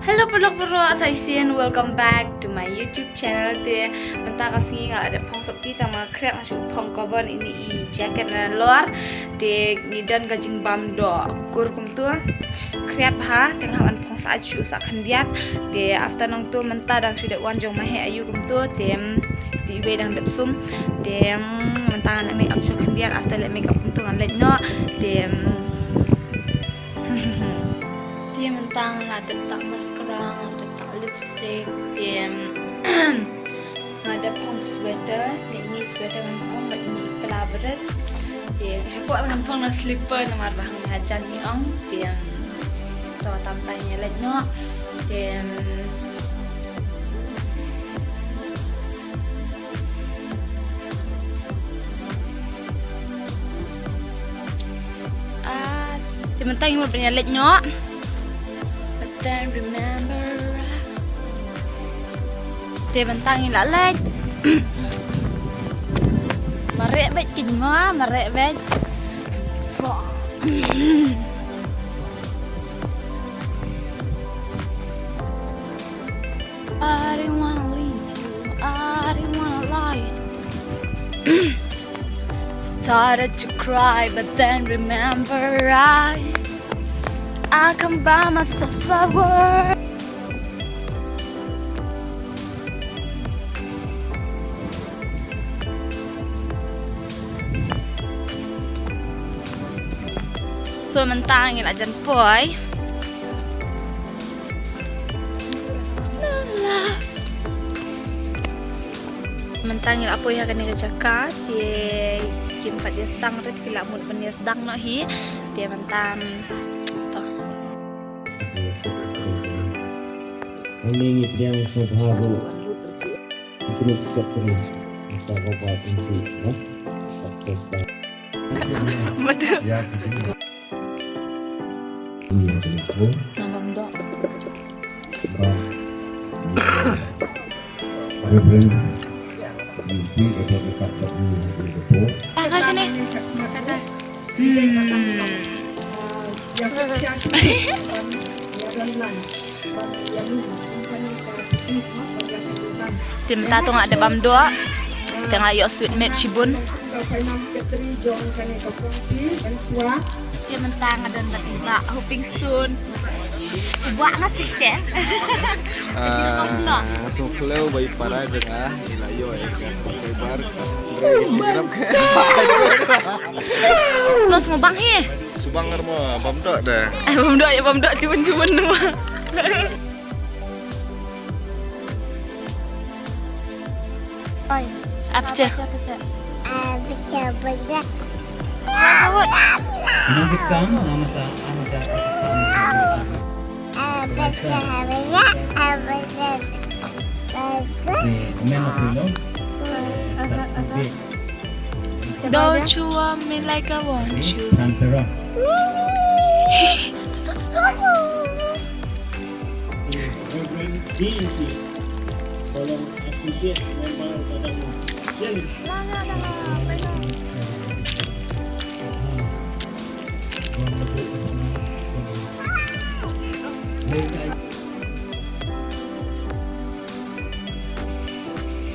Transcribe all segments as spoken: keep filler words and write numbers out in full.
Hello paralok baroh, sa shisien welcome back to my YouTube channel. Te mynta ka sngi nga la dep phong sopti tang ma khriat nga shu phong cover ïa ine i jacket nalor. Te ngi don ka jingbam doh kur kumtu. Khriat bha te nga hap ban phong sa shu sa khyndiat. Te after nangtu mynta dang shu dep wan jong ma heh aïu kumtu. Te te iwei dang dep sum. Te mynta ngan leh makeup shu khyndiat, after leh makeup kumtu ngan leit noh. Te Te mynta nga la dep tag mascara, nga la dep tag lipstick, te nga la dep phong sweater, ne ine i sweater ngan phong bad ine i pla bret. Te shapoh ngan phong na slipper namar ba hangne hajan ngi ong. Te to tam tai ngi leit noh. Te Ah, te mynta ngi mut ban ïa leit noh. But then remember. Te mynta ngi la leit. Mareh bad kin ma, mareh bad. I didn't wanna leave you, I didn't wanna lie. Started to cry, but then remember I, I can buy myself flowers. So mynta ngi la jan poi. Mynta ngi la poi ha kane ka jaka te kim pat ïa sdang rit, ki la mut ban ïa sdang noh hi. Te mynta to. Ani ngi pdiang sngewbha ruh. Kita ni cakap terus. Kita bawa kunci, ha? Satu. Betul. Ya, betul. Nama muda? Bah. Reverend. Mimpi atau dekat tak ni, betul. Apa sini? Hmm. Te mynta to nga dep bam doh. Te nga ïoh sweet mate shibun. Te mynta nga don bad i Bah Hoping Stone. Buah nasi te. Ah, so kleu bai para dengan ila yo eh, gas pakai bar. Terus ngubang he. Subang ngar mo, bam doh dah. Eh, bam doh ya, bam doh, cuman-cuman nama. Oi. Apa tu? Apa tu? Apa tu? Apa tu? Nama kita? Nama ta? Nama ta? Apa tu? Apa tu? Apa tu? The man of the Lord. Apa tu? Don't you want me like I want you? Tantara. Tolong associate member kadang.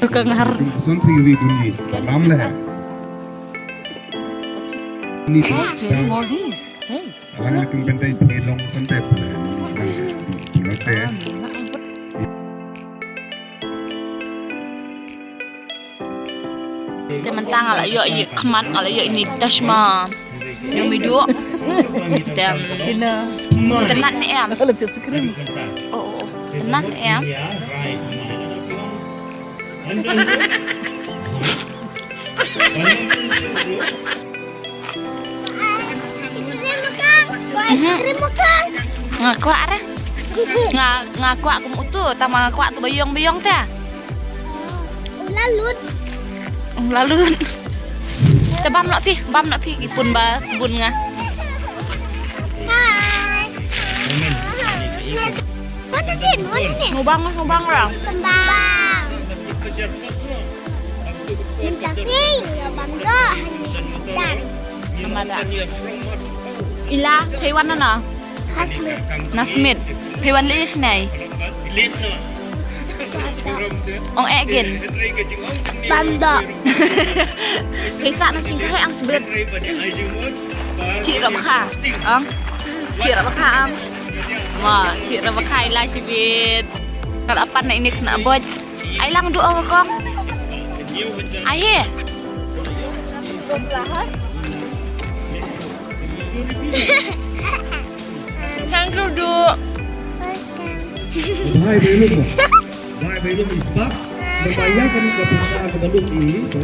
Ka ngar. Sun si wi bunyi. Ram le. Ni. Hey. Alang atum bentai pui long santai pule. Pule te. Te mynta nga la ïoh ïa khmat, nga la ïoh ïa ini tashma. Ïoh mi duh. Te, te nat ne em. Oh, oh, oh. Te nat ne em. Mhm. Nga kwah re. Nga, nga kwah kum utu, tama nga kwah tu bayong-bayong te. Ula lut. Ula lut. Te bam noh phi, bam noh phi, ki pun ba sbun nga. Hai. Mana din, mana din? Ngubang, ngubang lah. Sembang. Minta sing, ya bangga. Dan. Namada. Ila Taiwan na na? Nasmit. Nasmit. Phi wan leh shnei. Ong eh gin. Panda. Phi sah na sing ka he ang sbit. Ti rap kha. Ang. Ti rap kha ang. Ma, ti rap kha ila sbit. Kar apan na ini kena boj. Ai lang du o kong. Ai ye. Thank you du.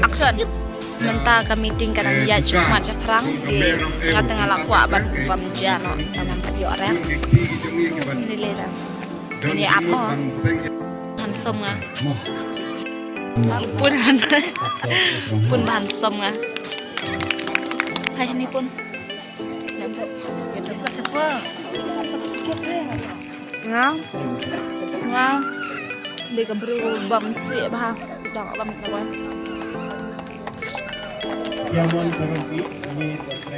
Action. Mynta ka meeting ka dang ïaid shakhmat shaphrang te nga te nga la kwah ban bam ja noh, tang ban pat ïoh rek. Ni le dang. Ini ap mo. Handsome nga. Pun han. Pun ba handsome nga. Hai ni pun. Nga. Nga. Dei ka briew bam sih bha. Dang bam na wan.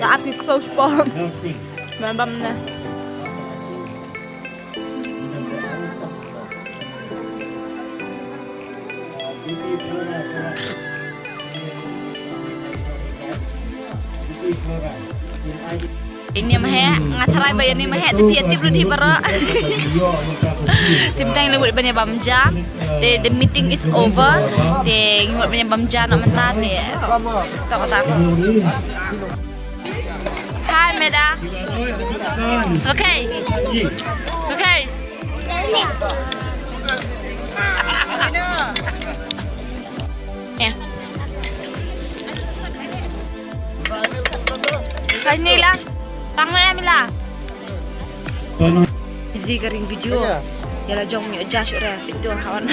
Da ap ki kso spor. Bam bam na. Ini mah he, nga tharai ba ini mah he, te phi tip lut hi baroh. Te mynta ngi la mut ban ïa bam ja. The, the meeting is over. Te ngi mut ban ïa bam ja noh mynta te. To kata. Hi, Meda. It's okay. It's okay. Yeah. Hi, Nila. Pang Mila. Busy ka ring video. Ïa la jong ïa Josh ura. Itu hawan.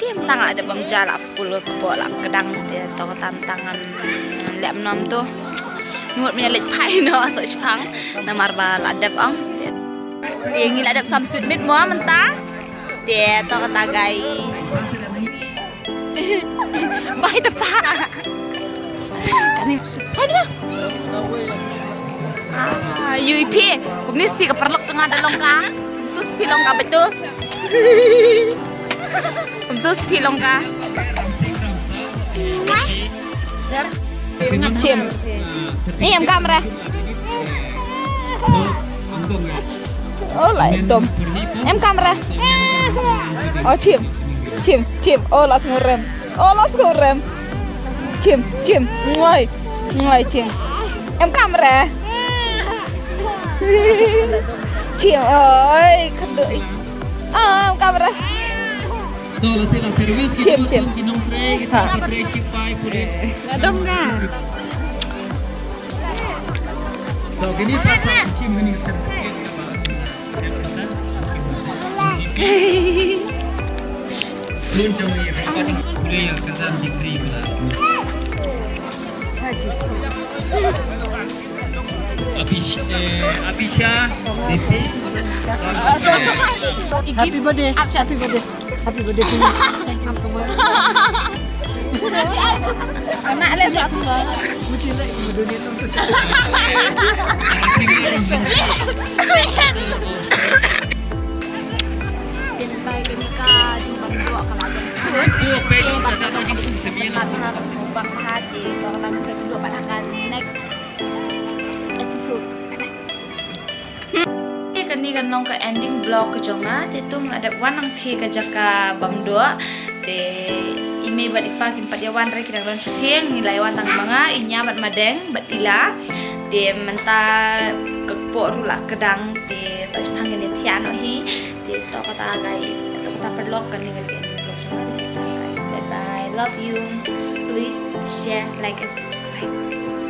Te mynta nga la dep bam ja la full ka kpoh la kdang te to kata mynta ngan leh mnom to. Ngi mut mynta leit phai noh sa shipang namar ba la dep ong. Te ngi la dep sam sweet meat mo mynta. Te to kata guys. Bai tapa. Kani, hai dua. Ah, yu ipi. Kumni spi ka paralok tengah da longka. Tu spi longka betul. Tu spi longka. Chim. Ni em kamera. Oh, lai dom. Em kamera. Oh, chim. Chim, chim. Oh, las ngurem. Oh, las ngurem. Chim, chim. Ngoi. Ngoi, chim. Em kamera. Chim, oi, kandoi. Oh, em kamera. To la sila service ki. Chim, chim. Ki nongtrei, ki trei ki pai pule. Dom nga. To kini pasal chim kini certificate. Mun jong ni pule ya kazan degree pula. Abisha, eh, Abisha, Happy birthday. Happy birthday. Happy birthday to you. Anak le sa. Would you like to donate some to Next episode. Te kane kan long ka ending vlog ka jong nga, te to nga la dep wan nangtei ka jaka bam doh. Te i mei bad i pa kim pat ïa wan re, ki dang don shatei, ngi la ïa wan tang ma nga, i nia bad madeng bad i la. Te mynta ka kpoh ruh la kdang, te sa shipang ngin ïa thiah noh hi. Te to kata guys, to kata paralok, kane ka dei ka ending vlog jong nga. Bye bye, love you. Please share, like and subscribe.